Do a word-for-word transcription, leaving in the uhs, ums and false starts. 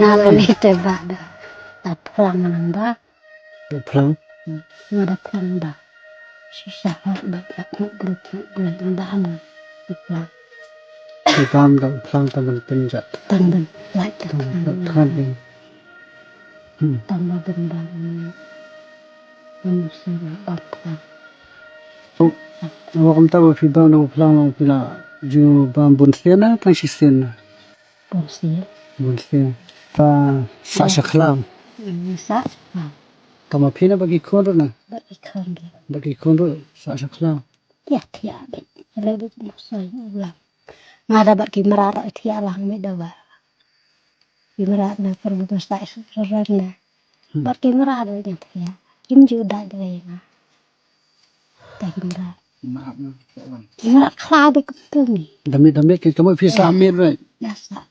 Ala ni te ba da. Da phlang nang ba. Da phlang? Hmm. Nga da phlang ba. Shisha ha ba da phlang, phlang, phlang, phlang, da hang. Da phlang. Ki bam da phlang tang ban pynjat. Tang ban, like, da phlang. Tang ban. Hmm. Tang ban ban ban. Ban sura ba phlang. Oh, wa kumta ba phi bam da phlang, phi la ju bam bun sien na, tang shisien na? Bun sien. Bun sien. Ba sah sha khlaw. Hmm, sah sha khlaw. Tang ma phi na ba ki khun ruh na? Ba ki khun ruh. Ba ki khun ruh sah sha khlaw. Ïa thiah beit. Leh beit mosoi u lang. Nga da ba ki mrad ruh thiah lang beit da ba. Ki mrad na pyrmut sah sha khlaw na. Hmm. Ba ki mrad ruh ïa thiah. Kim ju da dei nga. Da ki mrad. Ki mrad khlaw beit kumto ngi. Da miet, da miet ki, ka mut phi sah miet beit. Da sah.